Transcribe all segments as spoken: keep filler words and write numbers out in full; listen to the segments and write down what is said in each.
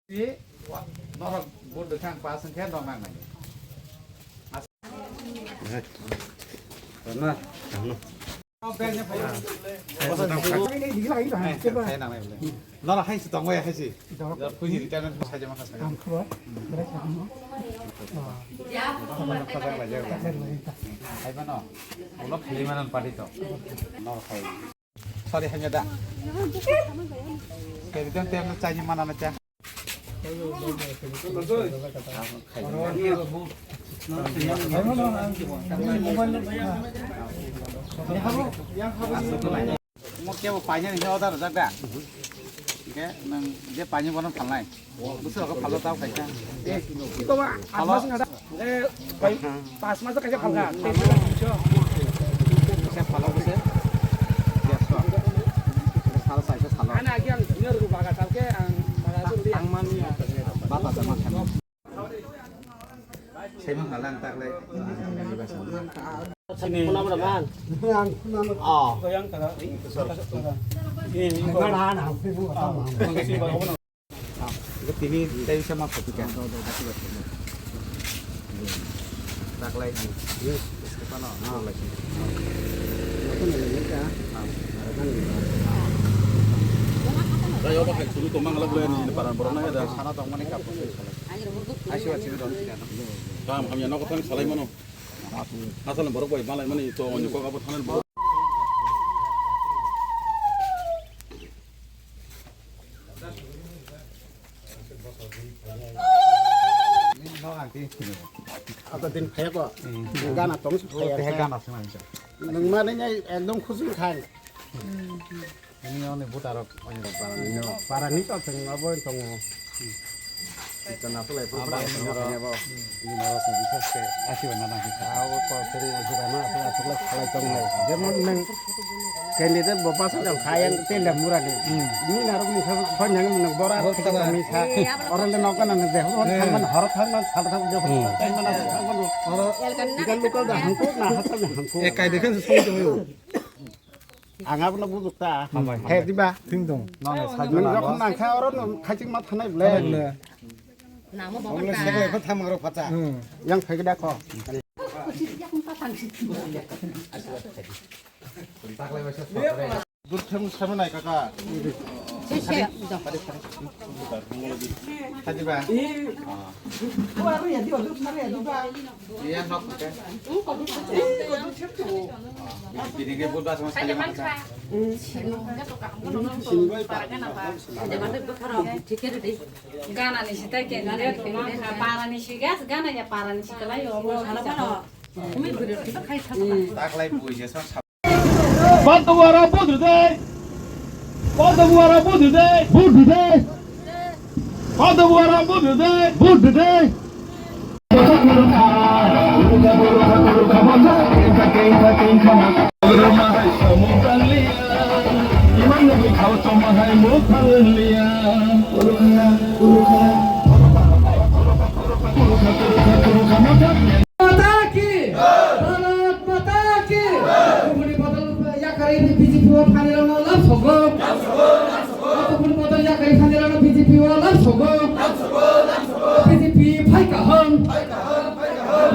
Norok vote rwkha ang pass wngkhe norok nang nai. Norok hai se tongbai hai se. Puisi retirement sai jama khasai. Hai bano. Ulo khali manan party to. Norok hai. Sorry, hanya da. Kaya itu tem chai mana na cha. Mo kebo paina ni order jak da. Oke, nang je paina bono phalnai. Buso ko phalo tau kaisa. Eh, ito ba, phalo. Eh, bai, pas mas kaisa phalga. Kaisa phalo bose. Biasa. Sal sai sal. Ana agi ang nyor ru baga tal ke ang baga sun dia. Ang mania. Bata sama kan. Sai mang halang tak le. Sini. Kunam raman. Oh. Yang kara. Ini. Mana anak? Tini tei bisa mah kopi kan. Taklai ni. Yes, sekitar no. Taklai ni. Kaya apa kayak sulu tomang alat boleh ni paran borom na ya dah. Sana tong mani kapo. Ayo, ayo, ayo. Kam kami anak kau salai mano. Asal borok bai malai mani to onyo kok abo thanai borok. Ata din phaya ko. Gana tong phaya. Gana sung. Nung mani ekdom khusi khai. Ini oni buta rok oni rok parani. Parani to tong abo tongo. Kita na pulai pulai abo. Ini nara sa bisa se. Asi wana na kita. Abo ko seri juga na pulai pulai pulai tongo. Jemon nang candidate bo pasu jang khayan tenda murani. Ini nara mukha khon yang nang bora kita misa. Orang de nokan nang de. Orang thangan horot thangan sal thangan jauh. Thangan apa thangan. Ikan lokal dah hangkuk na hasal na hangkuk. Eh kai dekhan se song jauh. Ang abono bujukta. Hambai, hambai. He, diba? Thing dong. Nang sajla. Nwng jokhon nangkha oro nwng khachingma thanai ble. Thanai ble. Namo Omo babar ta. Segle ko thamang ro phacha. Hmm. Yang phai gda ko. Dut thang sama nai kaka. Se, se, do. Khadiba. Iya, nok ke. Bini ke bul bas mas kali mana? Gana ni sita ke, para ni sigas, gana ya para ni sikala yo. Taklai bui je sa. Padma Bhara vote today. Padma Bhara vote today. Vote today. Padma Bhara vote today. Vote today. Mata ki! Bharat Mata ki! Kubuni bodol yakarwi B J P o phanirano love sogo. Kubuni bodol yakarwi phanirano B J P o love sogo. B J P phai kaham.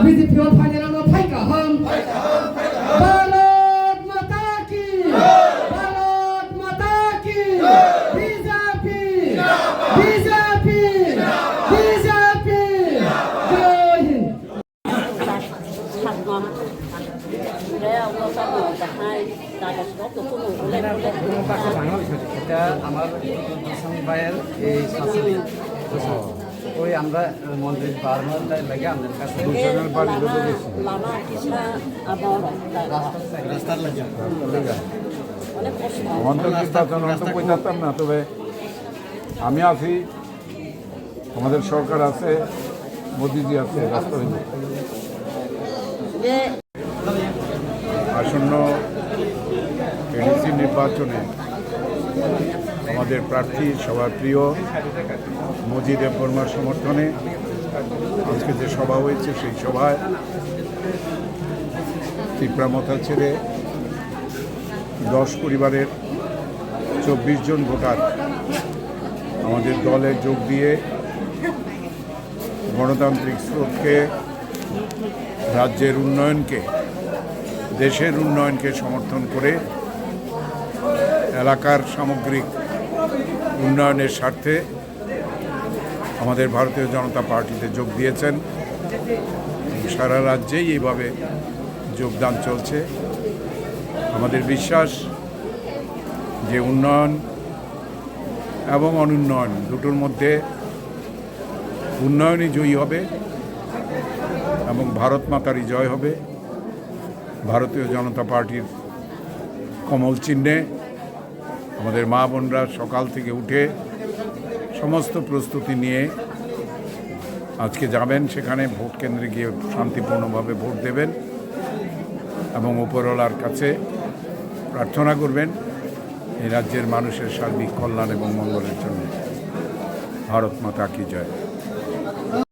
B J P o phanirano phai kaham. Bharat Mata ki! Bharat Mata ki! B J P! B J P! B J P! Jai Hind! এটা আমার দুশো ভাইয়ের এই শাশুড়ি। ওই আমরা মন্দির বারবার লাগে আমাদের কাছে। দুজনের বাড়ি যত বেশি। লামা কিসা আবার রাস্তার লাগে। অনেক কষ্ট। মন্দির নির্বাচন হয়তো কই থাকতাম না, তবে আমি আছি, আমাদের সরকার আছে, মোদিজি আছে, রাস্তা হইব। আসন্ন এডিসি নির্বাচনে আমাদের প্রার্থী সবার প্রিয় মজিদ দেববর্মার সমর্থনে আজকে যে সভা হয়েছে, সেই সভায় তিপ্রা মথা ছেড়ে দশ পরিবারের চব্বিশ জন ভোটার আমাদের দলে যোগ দিয়ে গণতান্ত্রিক স্রোতকে, রাজ্যের উন্নয়নকে, দেশের উন্নয়নকে সমর্থন করে এলাকার সামগ্রিক উন্নয়নের স্বার্থে আমাদের ভারতীয় জনতা পার্টিতে যোগ দিয়েছেন। সারা রাজ্যেই এইভাবে যোগদান চলছে। আমাদের বিশ্বাস যে উন্নয়ন এবং অনুন্নয়ন দুটোর মধ্যে উন্নয়নই জয়ী হবে এবং ভারত মাতারই জয় হবে। ভারতীয় জনতা পার্টির কমল চিহ্নে আমাদের মা বোনরা সকাল থেকে উঠে সমস্ত প্রস্তুতি নিয়ে আজকে যাবেন, সেখানে ভোট কেন্দ্রে গিয়ে শান্তিপূর্ণভাবে ভোট দেবেন এবং উপরওয়ালার কাছে প্রার্থনা করবেন এই রাজ্যের মানুষের সার্বিক কল্যাণ এবং মঙ্গলের জন্য। ভারত মাতা কি জয়।